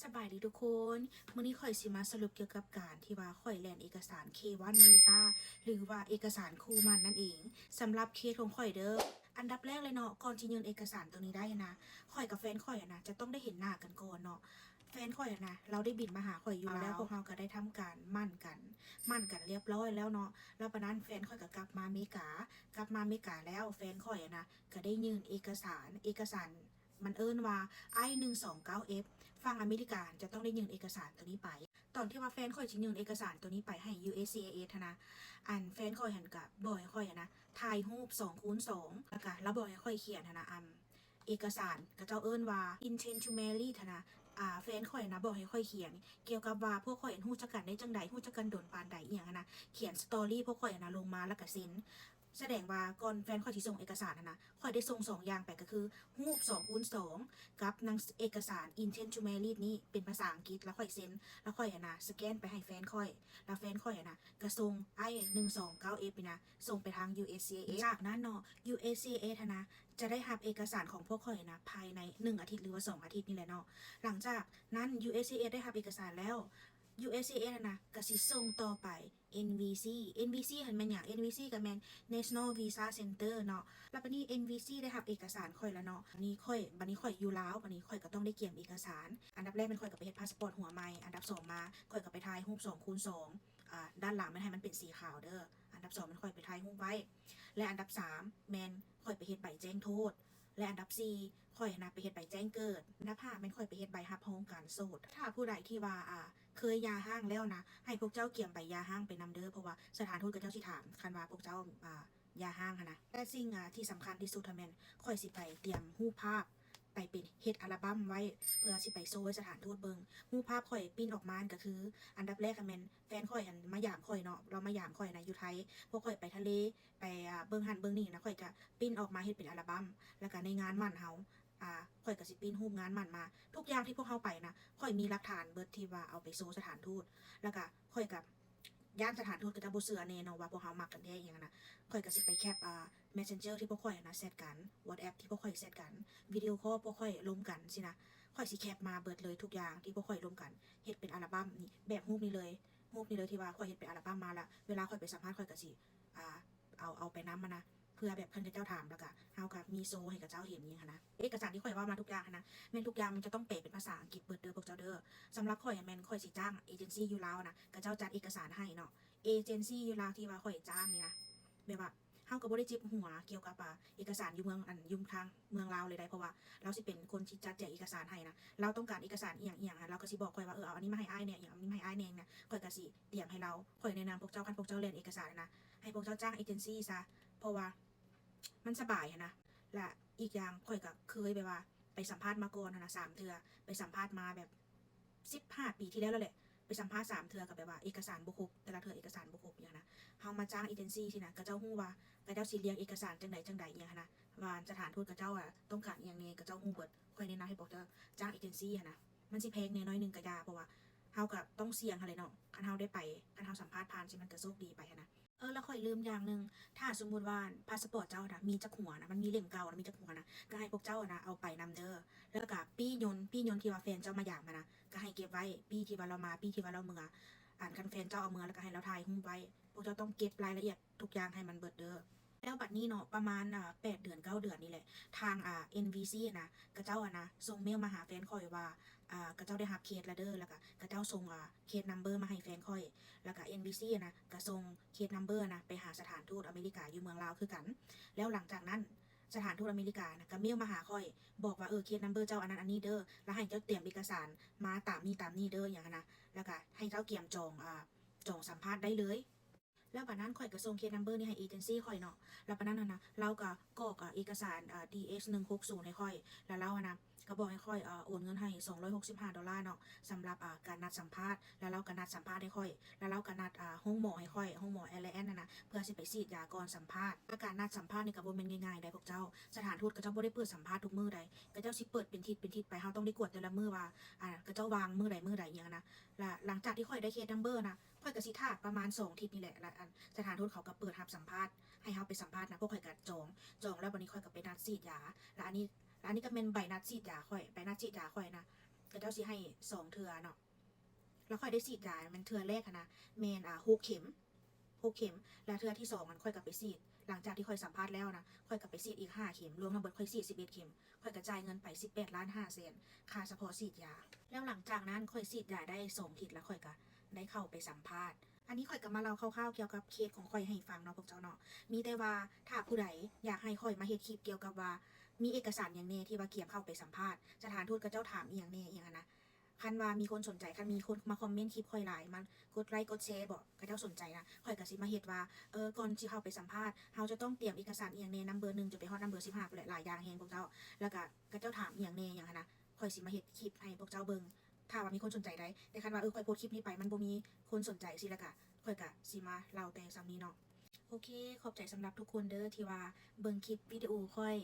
ສະບາຍດີທຸກຄົນ, ມື້ນີ້ຂ້ອຍຊິມາສະຫຼຸບກ່ຽວກັບການທີ່ວ່າຂ້ອຍແລ່ນເອກະສານ ເຄ ວັນ ວີຊາ ຫຼືວ່າເອກະສານຄູ່ໝັ້ນນັ້ນເອງ. ສຳລັບເຄສຂອງຂ້ອຍເດີ້, ອັນດັບແລກເລີຍເນາະ, ກ່ອນຊິຍື່ນເອກະສານໂຕນີ້ໄດ້ນະ, ຂ້ອຍກັບແຟນຂ້ອຍຫັ້ນນະ ຈະຕ້ອງໄດ້ເຫັນໜ້າກັນກ່ອນເນາະ. ແຟນຂ້ອຍຫັ້ນນະ ລາວໄດ້ບິນມາຫາຂ້ອຍຢູ່ລາວ, ແລ້ວພວກເຮົາກໍໄດ້ທຳການໝັ້ນກັນ, ໝັ້ນກັນລຽບຮ້ອຍແລ້ວເນາະ. ແລ້ວປານນັ້ນແຟນຂ້ອຍກໍກັບມາເມກາ, ກັບມາເມກາແລ້ວ ແຟນຂ້ອຍຫັ້ນນະ ກໍໄດ້ຍື່ນເອກະສານ, ເອກະສານ ມັນເອີ້ນວ່າ ໄອ ໜຶ່ງສອງເກົ້າເອັຟ ຝັ່ງອາເມລິກາຈະຕ້ອງໄດ້ຍື່ນເອກະສານໂຕນີ້ໄປ. ຕອນທີ່ວ່າແຟນຂ້ອຍຊິຍື່ນເອກະສານໂຕນີ້ໄປໃຫ້ ຢູເອສຊີໄອເອສ ຫັ້ນນະ, ອັນແຟນຂ້ອຍຫັ້ນກະບອກໃຫ້ຂ້ອຍຫັ້ນນະ ຖ່າຍຮູບສອງຄູນສອງ ແລ້ວກະລາວບອກໃຫ້ຂ້ອຍຂຽນຫັ້ນນະ ອຳ ເອກະສານ ເຂົາເຈົ້າເອີ້ນວ່າ intent to marry ຫັ້ນນະ. ອາ ແຟນຂ້ອຍນະບອກໃຫ້ຂ້ອຍຂຽນກ່ຽວກັບວ່າພວກຂ້ອຍຫັ້ນຮູ້ຈັກກັນໄດ້ຈັ່ງໃດ, ຮູ້ຈັກກັນດົນປານໃດ ອີ່ຫຍັງຫັ້ນນະ, ຂຽນ story ພວກຂ້ອຍຫັ້ນນະລົງມາ ແລ້ວກະເຊັນ. ສະແດງວ່າກ່ອນແຟນຂ້ອຍຊິສົ່ງເອກະສານຫັ້ນນະ, ຂ້ອຍໄດ້ສົ່ງສອງຢ່າງໄປ ກໍຄືຮູບສອງຄູນສອງ ກັບໜັງ ເອກະສານ intent to marry ນີ້ເປັນພາສາອັງກິດ, ແລ້ວຂ້ອຍເຊັນ, ແລ້ວຂ້ອຍຫັ້ນນະສະແກນໄປໃຫ້ແຟນຂ້ອຍ, ແລ້ວແຟນຂ້ອຍຫັ້ນນະກໍສົ່ງ ໄອ ໜຶ່ງສອງເກົ້າເອັຟ ນີ້ນະ ສົ່ງໄປທາງ ຢູເອສຊີໄອເອສ. ຈາກນັ້ນເນາະ ຢູເອສຊີໄອເອສ ຫັ້ນນະ ຈະໄດ້ຮັບເອກະສານຂອງພວກຂ້ອຍຫັ້ນນະ ພາຍໃນໜຶ່ງອາທິດ ຫຼືວ່າສອງອາທິດນີ້ແຫຼະເນາະ. ຫຼັງຈາກນັ້ນ ຢູເອສຊີໄອເອສ ໄດ້ຮັບເອກະສານແລ້ວ, ຢູເອສຊີໄອເອສ ຫັ້ນນະ ກໍຊິສົ່ງຕໍ່ໄປ ເອັນວີຊີ ເອັນວີຊີ ຫັ້ນແມ່ນຫຍັງ? ເອັນວີຊີ ກໍແມ່ນ National Visa Center ເນາະ. ແລ້ວບາດນີ້ ເອັນວີຊີ ໄດ້ຮັບເອກະສານຂ້ອຍແລ້ວເນາະ, ບາດນີ້ຂ້ອຍ ບາດນີ້ຂ້ອຍຢູ່ລາວ, ບາດນີ້ຂ້ອຍກໍຕ້ອງໄດ້ກຽມເອກະສານ. ອັນດັບແລກແມ່ນຂ້ອຍກໍໄປເຮັດພາສະປອດຫົວໃໝ່, ອັນດັບສອງມາ ຂ້ອຍກໍໄປຖ່າຍຮູບສອງຄູນສອງ ອາ ດ້ານຫຼັງແມ່ນໃຫ້ມັນເປັນສີຂາວເດີ້, ອັນດັບສອງແມ່ນຂ້ອຍໄປຖ່າຍຮູບໄວ້ ແລະ ອັນດັບສາມແມ່ນຂ້ອຍໄປເຮັດໃບແຈ້ງໂທດ ແລະ ອັນດັບສີ່ຂ້ອຍຫັ້ນນະໄປເຮັດໃບແຈ້ງເກີດ, ອັນດັບຫ້າແມ່ນຂ້ອຍໄປເຮັດໃບຮັບຮອງການໂສດ. ຖ້າຜູ້ໃດທີ່ວ່າ ອາ ເຄີຍຢ່າຮ້າງແລ້ວນະ ໃຫ້ພວກເຈົ້າກຽມໃບຢ່າຮ້າງໄປນຳເດີ້, ເພາະວ່າສະຖານທູດເຂົາເຈົ້າຊິຖາມ ຄັນວ່າພວກເຈົ້າ ອາ ຢ່າຮ້າງຫັ້ນນະ. ແລະ ສິ່ງ ອາ ທີ່ສຳຄັນທີ່ສຸດຫັ້ນແມ່ນ ຂ້ອຍຊິໄປຕຽມຮູບພາບ ໄປເປັນເຮັດອັລະບັ້ມໄວ້ ເພື່ອຊິໄປໂຊໃຫ້ສະຖານທູດເບິ່ງ. ຮູບພາບຂ້ອຍປິ່ນອອກມາຫັ້ນກໍຄື ອັນດັບແລກຫັ້ນແມ່ນແຟນຂ້ອຍຫັ້ນມາຢາມຂ້ອຍເນາະ, ລາວມາຢາມຂ້ອຍນະ ຢູ່ໄທ, ພວກຂ້ອຍໄປທະເລ ໄປ ອາ ເບິ່ງຫັ້ນເບິ່ງນີ້ນະ, ຂ້ອຍກະປິ່ນອອກມາເຮັດເປັນອັລະບັ້ມ, ແລ້ວກະໃນງານໝັ້ນເຮົາ ອາ ຂ້ອຍກະຊິປິ່ນຮູບງານໝັ້ນມາ. ທຸກຢ່າງທີ່ພວກເຮົາໄປນະ ຂ້ອຍມີຫຼັກຖານເບິດ ທີ່ວ່າເອົາໄປໂຊສະຖານທູດ, ແລ້ວກະຂ້ອຍກະ ຢ້ານສະຖານທູດເຂົາເຈົ້າບໍ່ເຊື່ອແນ່ເນາະວ່າພວກເຮົາມັກກັນແທ້ອີ່ຫຍັງຫັ້ນນະ. ຂ້ອຍກໍຊິໄປແຄັບ ອ່າ Messenger ທີ່ພວກຂ້ອຍນະແຊັດກັນ, WhatsApp ທີ່ພວກຂ້ອຍແຊັດກັນ, ວິດີໂອຄໍພວກຂ້ອຍລົມກັນຊີ້ນະ. ຂ້ອຍຊິແຄັບມາເບິດເລີຍທຸກຢ່າງທີ່ພວກຂ້ອຍລົມກັນ, ເຮັດເປັນອັລະບັ້ມນີ້ ແບບຮູບນີ້ເລີຍ, ຮູບນີ້ເລີຍທີ່ວ່າຂ້ອຍເຮັດເປັນອັລະບັ້ມມາລະ. ເວລາຂ້ອຍໄປສຳພາດ ຂ້ອຍກໍຊິ ອ່າ ເອົາ ເອົາໄປນຳຫັ້ນນະ, ເພື່ອແບບຄັນເຂົາເຈົ້າຖາມ ແລ້ວກະເຮົາກະມີໂຊໃຫ້ເຂົາເຈົ້າເຫັນອີ່ຫຍັງຫັ້ນນະ. ເອກະສານທີ່ຂ້ອຍເວົ້າມາທຸກຢ່າງຫັ້ນນະ ແມ່ນທຸກຢ່າງມັນຈະຕ້ອງແປເປັນພາສາອັງກິດເບິດເດີ້ພວກເຈົ້າເດີ້. ສຳລັບຂ້ອຍແມ່ນຂ້ອຍຊິຈ້າງເອເຈັນຊີຢູ່ລາວນະ, ເຂົາເຈົ້າຈັດເອກະສານໃຫ້ເນາະ. ເອເຈັນຊີຢູ່ລາວທີ່ວ່າຂ້ອຍຈ້າງນີ້ນະ ແບບວ່າເຮົາກໍບໍ່ໄດ້ເຈັບຫົວກ່ຽວກັບ ອ່າ ເອກະສານຢູ່ເມືອງ ອັນ ຢູ່ທາງເມືອງລາວເລີຍໃດ໋, ເພາະວ່າລາວຊິເປັນຄົນທີ່ຈັດແຈກເອກະສານໃຫ້ນະ. ລາວຕ້ອງການເອກະສານອີ່ຫຍັງອີ່ຫຍັງຫັ້ນ ລາວກໍຊິບອກຂ້ອຍວ່າ ເອີ ເອົາອັນນີ້ມາໃຫ້ອ້າຍແດ່ ເອົາອັນນີ້ມາໃຫ້ອ້າຍແດ່ນະ. ຂ້ອຍກໍຊິຕຽມໃຫ້ລາວ. ຂ້ອຍແນະນຳພວກເຈົ້າ ຄັນພວກເຈົ້າແລ່ນເອກະສານນະ ໃຫ້ພວກເຈົ້າຈ້າງເອເຈັນຊີຊະ, ເພາະວ່າ ມັນສະບາຍຫັ້ນນະ ແລະ ອີກຢ່າງຂ້ອຍກໍເຄີຍແບບວ່າໄປສຳພາດມາກ່ອນຫັ້ນນະ ສາມເທື່ອ, ໄປສຳພາດມາແບບສິບຫ້າປີທີ່ແລ້ວແລ້ວແຫຼະ, ໄປສຳພາດສາມເທື່ອ ກໍແບບວ່າເອກະສານບໍ່ຄົບ, ແຕ່ລະເທື່ອເອກະສານບໍ່ຄົບອີ່ຫຍັງນະ. ເຮົາມາຈ້າງເອເຈັນຊີຊີ້ນະ ເຂົາເຈົ້າຮູ້ວ່າເຂົາເຈົ້າຊິລຽງເອກະສານຈັ່ງໃດຈັ່ງໃດອີ່ຫຍັງຫັ້ນນະ, ວ່າສະຖານທູດເຂົາເຈົ້າ ອາ ຕ້ອງການອີ່ຫຍັງແດ່ ເຂົາເຈົ້າຮູ້ເບິດ. ຂ້ອຍແນະນຳໃຫ້ພວກເຈົ້າຈ້າງເອເຈັນຊີຫັ້ນນະ. ມັນຊິແພງແດ່ໜ້ອຍໜຶ່ງກໍຢ່າ, ເພາະວ່າເຮົາກໍຕ້ອງສ່ຽງຫັ້ນແຫຼະເນາະ, ຄັນເຮົາໄດ້ໄປ ຄັນເຮົາສຳພາດຜ່ານ ຊິມັນກໍໂຊກດີໄປຫັ້ນນະ. ເອີ ແລ້ວຂ້ອຍລືມຢ່າງໜຶ່ງ, ຖ້າສົມມຸດວ່າພາສະປອດເຈົ້ານະ ມີຈັກຫົວນະ, ມັນມີເຫຼັ້ມເກົ່ານະ ມີຈັກຫົວນະ, ກໍໃຫ້ພວກເຈົ້ານະເອົາໄປນຳເດີ້. ແລ້ວກໍປີ້ຍົນ, ປີ້ຍົນທີ່ວ່າແຟນເຈົ້າມາຢາມຫັ້ນນະ ກໍໃຫ້ເກັບໄວ້, ປີ້ທີ່ວ່າລາວມາ, ປີ້ທີ່ວ່າລາວເມືອ, ອັນ ຄັນແຟນເຈົ້າເອົາເມືອ ແລ້ວກໍໃຫ້ລາວຖ່າຍຮູບໄວ້. ພວກເຈົ້າຕ້ອງເກັບລາຍລະອຽດທຸກຢ່າງໃຫ້ມັນເບິດເດີ້. ແລ້ວບັດນີ້ເນາະ ປະມານ ອາ ແປດເດືອນ ເກົ້າເດືອນນີ້ແຫຼະ, ທາງ ອາ ເອັນວີຊີນະ ເຂົາເຈົ້າ ອາ ນະ ສົ່ງເມວມາຫາແຟນຂ້ອຍວ່າ ອາ ເຂົາເຈົ້າໄດ້ຮັບເຄສແລ້ວເດີ້, ແລ້ວກະເຂົາເຈົ້າສົ່ງ ອາ ເຄສນຳເບີມາໃຫ້ແຟນຂ້ອຍ, ແລ້ວກະເອັນວີຊີນະ ກະສົ່ງເຄສນຳເບີນະໄປຫາສະຖານທູດອາເມລິກາຢູ່ເມືອງລາວຄືກັນ. ແລ້ວຫຼັງຈາກນັ້ນ ສະຖານທູດອາເມລິການະ ກະເມວມາຫາຂ້ອຍ ບອກວ່າ ເອີ ເຄສນຳເບີເຈົ້າອັນນັ້ນອັນນີ້ເດີ້, ແລ້ວໃຫ້ເຈົ້າຕຽມເອກະສານມາຕາມນີ້ຕາມນີ້ເດີ້ ຫຍັງຫັ້ນນະ, ແລ້ວກະໃຫ້ເຈົ້າກຽມຈອງ ອາ ຈອງສຳພາດໄດ້ເລີຍ. ແລ້ວບາດນັ້ນຂ້ອຍກໍສົ່ງເຄສນຳເບີນີ້ໃຫ້ເອເຈັນຊີຂ້ອຍເນາະ, ແລ້ວບາດນັ້ນຫັ້ນນະ ລາວກໍກອກ ອາ ເອກະສານ ອາ ດີເອັກ ໜຶ່ງຫົກສູນໃຫ້ຂ້ອຍ, ແລ້ວລາວຫັ້ນນະ ກໍບອກໃຫ້ຂ້ອຍ ອາ ໂອນເງິນໃຫ້ສອງຮ້ອຍຫົກສິບຫ້າໂດລາເນາະ ສຳລັບ ອາ ການນັດສຳພາດ, ແລ້ວລາວກໍນັດສຳພາດໃຫ້ຂ້ອຍ, ແລ້ວລາວກໍນັດ ອາ ໂຮງໝໍໃຫ້ຂ້ອຍ, ໂຮງໝໍແອລແລນຫັ້ນນະ ເພື່ອຊິໄປສີດຢາກ່ອນສຳພາດ. ແລະ ການນັດສຳພາດນີ້ກໍບໍ່ແມ່ນງ່າຍໆໃດ໋ພວກເຈົ້າ, ສະຖານທູດເຂົາເຈົ້າບໍ່ໄດ້ເປີດສຳພາດທຸກມື້ໃດ໋, ເຂົາເຈົ້າຊິເປີດເປັນທິດເປັນທິດໄປ, ເຮົາຕ້ອງໄດ້ກວດແຕ່ລະມື້ວ່າ ອາ ເຂົາເຈົ້າວ່າງມື້ໃດມື້ໃດຫຍັງຫັ້ນນະ. ແລ້ວຫຼັງຈາກທີ່ຂ້ອຍໄດ້ເຄສນຳເບີນະ ຂ້ອຍກໍຊິຖ້າປະມານສອງທິດນີ້ແຫຼະ ແລ້ວອັນສະຖານທູດເຂົາກໍເປີດຮັບສຳພາດໃຫ້ເຮົາໄປສຳພາດນະ, ພວກຂ້ອຍກໍຈອງ, ຈອງແລ້ວບັດນີ້ຂ້ອຍກໍໄປນັດສີດຢາ. ແລ້ວອັນນີ້ ແລ້ວອັນນີ້ກໍແມ່ນໃບນັດສີດຢາຂ້ອຍ, ໃບນັດສີດຢາຂ້ອຍນະ ເຂົາເຈົ້າຊິໃຫ້ສອງເທື່ອເນາະ ແລ້ວຂ້ອຍໄດ້ສີດຢາແມ່ນເທື່ອແລກຫັ້ນນະ ແມ່ນ ອ່າ ຫົກເຂັມ ຫົກເຂັມ ແລ້ວເທື່ອທີສອງຫັ້ນຂ້ອຍກໍໄປສີດ ຫຼັງຈາກທີ່ຂ້ອຍສຳພາດແລ້ວນະ ຂ້ອຍກໍໄປສີດອີກຫ້າເຂັມ ລວມທັງເບິດຂ້ອຍສີດສິບເອັດເຂັມ ຂ້ອຍກໍຈ່າຍເງິນໄປສິບແປດລ້ານຫ້າແສນ ຄ່າສະເພາະສີດຢາ. ແລ້ວຫຼັງຈາກນັ້ນຂ້ອຍສີດຢາໄດ້ສອງທິດ ແລ້ວຂ້ອຍກໍໄດ້ເຂົ້າໄປສຳພາດ. ອັນນີ້ຂ້ອຍກໍມາເລົ່າຄ່າວໆກ່ຽວກັບເຄສຂອງຂ້ອຍໃຫ້ຟັງເນາະພວກເຈົ້າເນາະ. ມີແຕ່ວ່າຖ້າຜູ້ໃດຢາກໃຫ້ຂ້ອຍມາເຮັດຄລິບກ່ຽວກັບວ່າ ມີເອກະສານຫຍັງແດ່ທີ່ວ່າກຽມເຂົ້າໄປສຳພາດ ສະຖານທູດເຂົາເຈົ້າຖາມອີ່ຫຍັງແດ່ອີ່ຫຍັງຫັ້ນນະ. ຄັນວ່າມີຄົນສົນໃຈ ຄັນມີຄົນມາຄອມເມັນຄລິບຂ້ອຍຫຼາຍ ມາກົດໄລກົດແຊບໍ ເຂົາເຈົ້າສົນໃຈນະ ຂ້ອຍກໍຊິມາເຮັດວ່າ ເອີ ກ່ອນຊິເຂົ້າໄປສຳພາດ ເຮົາຈະຕ້ອງຕຽມເອກະສານອີ່ຫຍັງແດ່ ນຳເບີໜຶ່ງຈົນໄປຮອດນຳເບີສິບຫ້າພຸ້ນແຫຼະ ຫຼາຍຢ່າງແຮງພວກເຈົ້າ. ແລ້ວກໍເຂົາເຈົ້າຖາມອີ່ຫຍັງແດ່ອີ່ຫຍັງຫັ້ນນະ ຂ້ອຍຊິມາເຮັດຄລິບໃຫ້ພວກເຈົ້າເບິ່ງ ຖ້າວ່າມີຄົນສົນໃຈໃດ. ແຕ່ຄັນວ່າ ເອີ ຂ້ອຍໂພສຄລິບນີ້ໄປ ມັນບໍ່ມີຄົນສົນໃຈຊີ້ ແລ້ວກໍຂ້ອຍກໍຊິມາເລົ່າແຕ່ສ່ຳນີ້ເນາະ. ໂອເຄ ຂອບໃຈສຳລັບທຸກຄົນເດີທີ່ວ່າເບິ່ງຄລິບວິດີໂອຂ້ອຍ